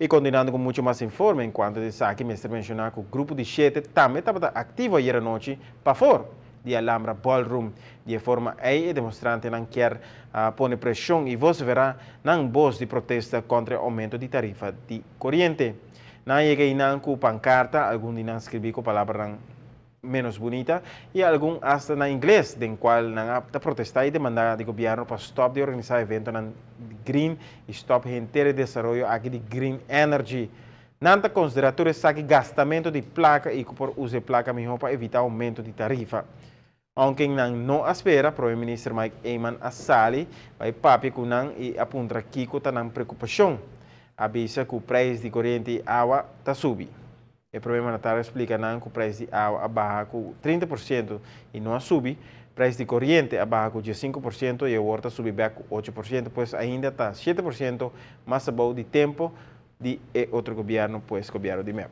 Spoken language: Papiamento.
Y continuando cu mucho mas informe en cuanto esaki, mester menciona cu Grupo di 7 tambe tabata activo ayera nochi pafor di Alhambra Ballroom. Di forma ey e demonstrantenan kier pone presion y vocifera nan voz di protesta contra e aumento di tarifa di coriente. Nan a yega eynan cu pancarta, algun di nan scribi cu palabranan menos bunita y algun hasta na ingles, den cual nan ta protesta y demanda di gobierno pa stop di organisa eventonan green y stop henter e desaroyo aki di green energy. Nan ta considera tur esaki gastamento di placa y cu por usa e placa miho pa evita aumento di tarifa. Aunke nan no a spera, Prome Minister Mike Eman a sali bay papia cu nan y a puntra kico ta nan preocupacion. A bisa cu prijs di coriente y awa ta subi. E prome mandatario a splica nan cu prijs di awa a baha cu 30% y no a subi, prijs di coriente a baha cu 5% y awor ta subi bek cu 8%, pues ainda ta 7% mas abou di tempo di e otro gobierno, pues gobierno di MEP.